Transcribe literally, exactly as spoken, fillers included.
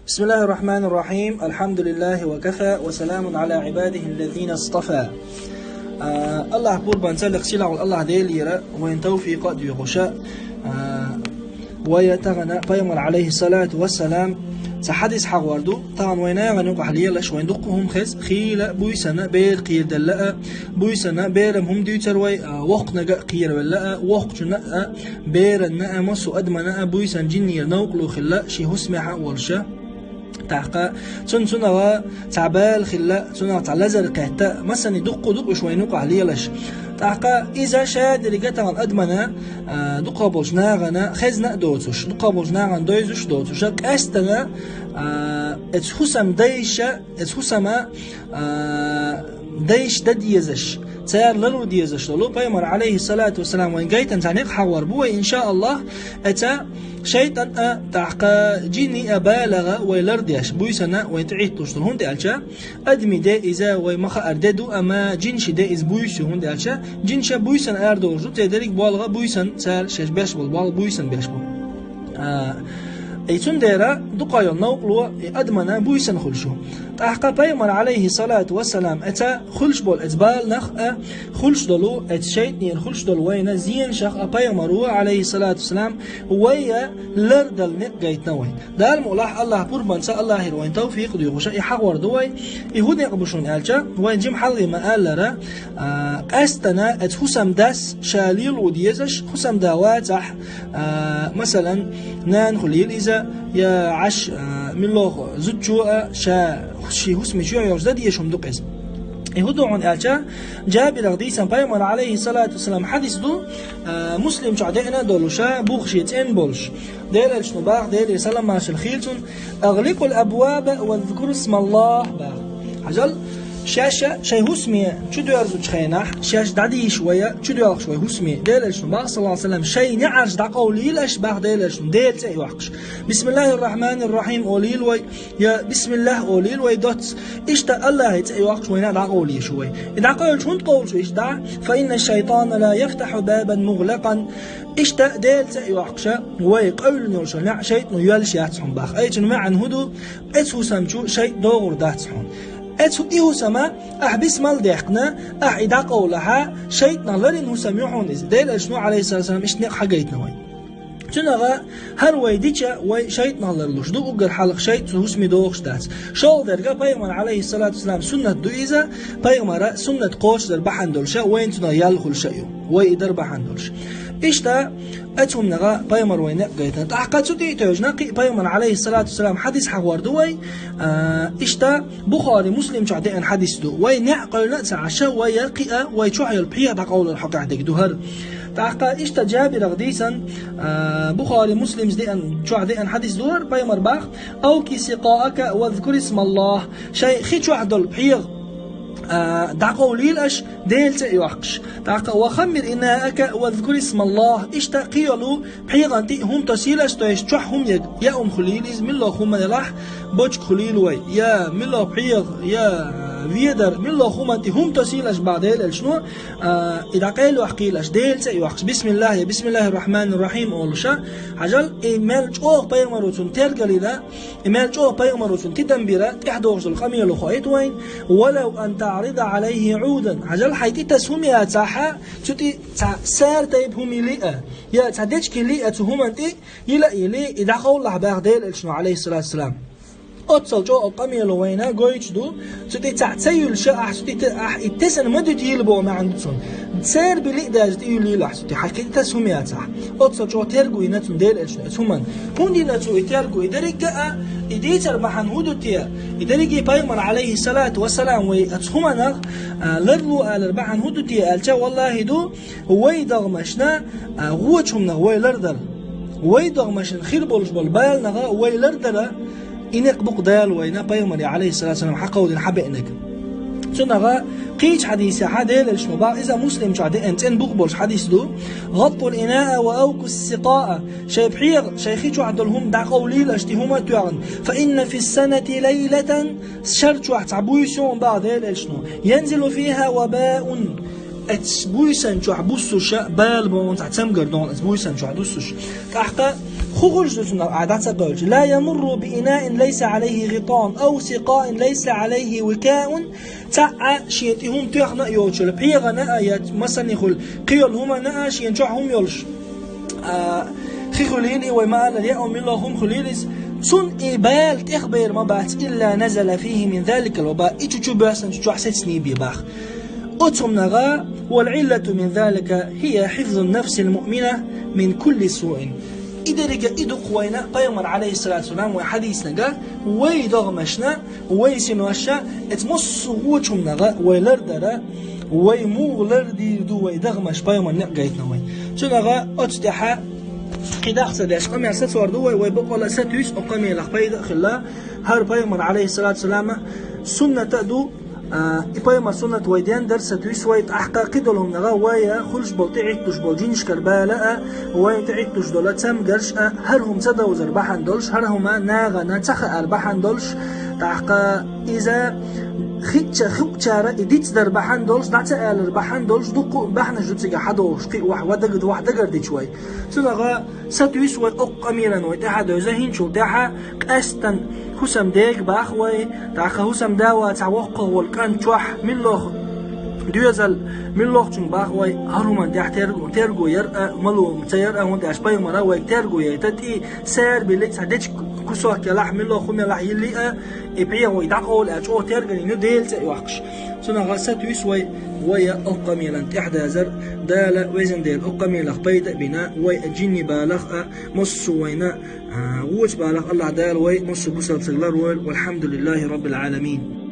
بسم الله الرحمن الرحيم. الحمد لله وكفى وسلام على عباده الذين اصطفى. А, Аллахь пурбанца, лекха сийлахь волча Аллахь Делера вайна тавфикъ а доаккхаш, а, вай тахана Пайхамара, алейхиссалату вассалам, цхьа хьадис хьахор ду, тахана вай нахана юкъахь лелаш, вайна дуккха хӀума хеза, хийла, буйсанна, бер кхерадалла а, буйсанна, берам хӀума дуьйцур вай, а, воккханга а кхеравелла а, воккхачунна а, беранна а, массо а адаманна а, буйсанна, жиннера новкъарло хилла, ший хӀусамехь а волуш. ТӀаккха цунна цунах цхьа бала хилла, цунах цхьа лазар кхетта, массане дуккха а ду-кх уьш вайна юкъахь лелаш. ТӀаккха иза ша деррига тахана адамана, а, дукхах болчу нахана хезна а доцуш, дукхах болчу нахана довзуш а доцуш, къаьсттина, а, эцу хӀусаман дайша, эцу хӀусаман, а, дайша дан дезаш, цара лардан дезаш долу Пайхамара, алейхиссалату вассалам, вайна гайтина цхьа некъ хьахор бу вай, иншааллахь, эцу шайтӀанна а, тӀаккха жиннийн а балагӀа вай лардеш, буйсанна вайна тӀехӀитталуш долу. ХӀунда аьлча адамийн де иза вай ма-хаара де ду, амма жинашин де иза буьйса ю, хӀунда аьлча жинаша буйсанна арадолуш ду, церан дерриг болх а буйсанна, цара шаьш беш болу болх буйсанна беш бу. А, и цундела дукха йолу новкъарло и адамана буйсанна хуьлуш ю. ТӀаккха Пайхамара, алейхиссалату вассалам, эцу хуьлуш болу эцу баланах а, хуьлуш долу эцу шайтӀанера хуьлуш долу вайна зенашах а Пайхамаро, алейхиссалату вассалам, вай лардала некъ гайтина вайна. Дала мукъ лахь, Аллахь пурбанца, Аллахьера вайна тавфикъ а доаккхаш, и хьахор ду вай. И хӀун некъ бу шуна аьлча, вайна жима хьалхе ма-аллара, а, къаьсттина эцу хӀусамдас ша лело дезаш, хӀусамда вацахь, а, масалан, нана хуьлийла иза, я Ӏаш, а, муьлхха зудчо а ша шен хӀусаме чоьхьа йолуш дан дезаш хӀума ду-кх иза. И хӀун ду хьуна аьлча, Джабирах дийцина Пайхамара, алейхиссалату вассалам, хьадис ду, а, Муслим чохь деана а долуш, бухахь цӀена болуш. Делан Элчано боху, Делера салам-маршалла хуьлда цунна: «Агъликъул абваба вазкуру смаллахь», – боху. Хьажал, шаьш шайн хӀусаме чудоьрзучу хенахь, шаьш дӀадийша вай, чудоьлхуш вай хӀусаме, Делан Элчано боху, саллаллаху алейхи ва саллам, шайн неӀарш дӀакъовлийла аша, боху Делан Элчано, Делан цӀе а йоккхуш. «Бисмиллахир рахманир рахим» олийла вай, я «Бисмиллахь» олийла вай доцца. Иштта Аллахьан цӀе а йоккхуш вайна дӀакъовлийла шу вай. И дӀакъевлча хӀунда къовлуш ву иштта дӀа? «Фа инна шайтана ла яфтахьу бабан мугълакъан». Иштта Делан цӀе а йоккхуш, вай къевлина йолуш йолу неӀ шайтӀано йоьллуш яц хьуна, боху. Ай, цуьнан маьӀна хӀун ду? Эцу хӀусам чу шайтӀа догӀур дац хьуна. Эцу и хӀусам, ахь бисмал даьккхина, ахь и дӀакъовлахь, шайтӀанах ларйина хӀусам ю хьуна иза. Делан Элчано, алейхиссалату вассалам, иштта некъ хьагайтина вай. Цуьнан гӀа хӀара вай дича, вай шайтӀанах ларлуш ду, уггар хьалха шайтӀа цу хӀусаме догӀуш дац. ШолгӀа дерг а Пайхамаран, алейхиссалату вассалам, суннат ду иза, Пайхамаран суннат кхочушдар бахьана долуш а, вайна цунах ял хуьлуш а ю, вай и дар бахьана долуш. Иштта, эцу хӀуманах Пайхамара вайна некъ гайтина. ТӀаккха цу тӀе а тевжина кхин а Пайхамаран, алейхиссалату вассалам, хьадис хьахор ду вай, а, иштта, Бухари, Муслим чохь деана хьадис ду. Вай неӀ къевлина а ца Ӏаш, вай кхин а, вай чохь йолу пхьегӀа дӀакъовлар хьокъехь дерг ду хӀара. ТӀаккха иштта Джабирах дийцина, а, Бухари, Муслимс деана, чохь деана хьадис ду хӀара, Пайхамара боху: «Авки сикъаака вазкури смаллахь». Шайн хи чохь долу пхьегӀа, а, дӀакъовлийла аша, Делан цӀе а йоккхуш. ТӀаккха: «Ва хаммир инаака вазкури смаллахь». Иштта кхин йолу пхьегӀан тӀе хӀума тосийла аша, то есть чохь хӀума ерг, яа хӀума хуьлийла иза, муьлха хӀума елахь, бочка хуьлийла вай, я муьлха пхьегӀа, я ведар, муьлха хӀуманна тӀе хӀума тосийла аша, боху Делан Элчано, а, и дӀакъайла йоккхийла аша, Делан цӀе а йоккхуш, бисмиллахь, я бисмиллахир рахманир рахим олуш а. Хьажал, и мел чӀогӀа Пайхамаро цунна тергалйина, и мел чӀогӀа Пайхамаро цунна тидам бира, тӀаьхьа догӀуш долу къамело хоуьйту вайна: «Валав ан таӀрида Ӏалайхи Ӏудан». Хьажал, хьайн тӀе таса хӀума яцахь, цу тӀе цхьа сара тайпа хӀума йилий а, я цхьа дечиг йилий а, цу хӀуманна тӀе йила а йилий, и дӀакъовлахь, боху Делан Элчано, алейхиссалату вассалам. Оццал чӀогӀа къамело вайна гойтуш ду, цу тӀе цхьаъ ца юьллуш а, ахь цу тӀе те-, ахь и тесна ма дуьтийла боху маьӀна ду цуьнан. Церан билий а даьлча тӀеюьллийла ахь цу тӀе, хьайн кхин тӀе таса хӀума яцахь. Оццал чӀогӀа терго йина цунна Делан Элчано оцу хӀуманна. ХӀунда йина цо и терго? И дерриг а, и дийцар бахьана хӀун ду те? И дерриге Пайхамар, алейхиссалату вассалам, вай оцу хӀуманах, а, ларло алар бахьана хӀун ду те аьлча, валлахӀи ду, вай догӀмашна, а, гӀочу хӀуманах вай лардар. Вай догӀмашна хир болуш болу баланах вай лардар, и некъ бу-кх Дала вайна Пайхамаре, алейхиссалату вассалам, хьакховдийна, хьабеънарг. Цунах кхечу хьадисехь Делан Элчано боху, иза Муслим чохь деана цӀена бух болуш хьадис ду: «ГӀаттӀул инаа ва авкус сикъаа». Шайн пхьегӀа, шайн хи чохь долу хӀума дӀакъовлийла аша, тӀе хӀума а тоьхна. «Фа инна фис санати лайлатан». Шар чохь цхьа буьйса ю, боху Делан Элчано. «Янзилу фиха вабаун». Эцу буьйсан чохь буссуш а бала боху, цхьа цамгар дохна эцу буьйсан чохь дуссуш. ТӀаккха Ху хуьлуш ду цунах а дӀа ца кхоьлча. لا يمر بإناء ليس عليه غطاء أو سقاء ليس عليه وكاء. Цхьа а шен тӀе хӀума тоьхна а йоцуш йолу, пхьегӀана а, я масане хуьлу, кхин йолу хӀуманна а шен чохь хӀума йолуш. А, хи хуьлийла и вай ма-аллара, я муьлха хӀума хуьлийла иза. Цунна и бала тӀехбер ма бац, إلا نزل فيه من ذلك الوباء. И чу чу боьссанчу чохь сецний бе баха. Оцу хӀуманах, والعلة من ذلك هي حفظ النفس المؤمنة من كل سوء. И дерриге и ду-кх вайна пайхамар, алейхиссалату вассалам, вай хьадийцинарг, вай догӀмашна, вай синошна, эцу массо а вочу хӀуманах вай лардара, вай муха лардийр ду вай догӀмаш, пайхамар некъ гайтина вай. Цунах оцу тӀехь кхин даккха ца деш къамел сацор ду вай, вай бакъволу сатуьйсу, оцу къамелах пайда а хилла, хӀара пайхамар, алейхиссалату вассалам, суннат а ду, А, и пайхамар суннат вай ден дар сатуьйсу вай, тӀаккха кхидолу хӀуманах вай хуьлуш болу тӀеӀиттуш болу жинашкара бала а, вайна тӀеӀиттуш долу цамгарш а, хӀара хӀума ца довзар бахьана долуш, хӀара хӀума нахана ца хаар бахьана долуш, тӀаккха иза хиъча хуучара и дицдар бахьана долуш, дӀа ца алар бахьана долуш, дуккха а бахьанаш ду цигахь хьадогӀуш, кхин а вахь, ва дагад-, вахь дагарди чу вай. Цунах сатуьйсу вай оцу къамелан вай тӀаьхьа девза, хӀинцул тӀаьхьа къаьстина хӀусамдега боху вай, тӀаккха хӀусамда вацахь воккхах волу кӀант чохь муьлхха доьзал, муьлххачуьнга боху вай, хӀара хӀуманна тӀехь терго, терго яр а, мало ца яр а, хӀунда аьлча пайхамара вайга терго яйта, тӀе сара биллий, цхьа дечиг кусок ялахь, муьлхха хӀума ялахь йиллий а, и пхьегӀа вай дӀакъовла аьлла чӀогӀа терго йина ю, Делан цӀе а йоккхуш. Цунах сатуьйсу вай, вай а оцу къамелан тӀаьхьа дазар, Дала, Везан Дела, оцу къамелах пайда а бина, вай а жинийн балах а, массо а вайна, а, вочу балах Аллах Дала вай массо а бусалба стаг ларвойла, валхьамдулиллахи раббил Ӏаламин.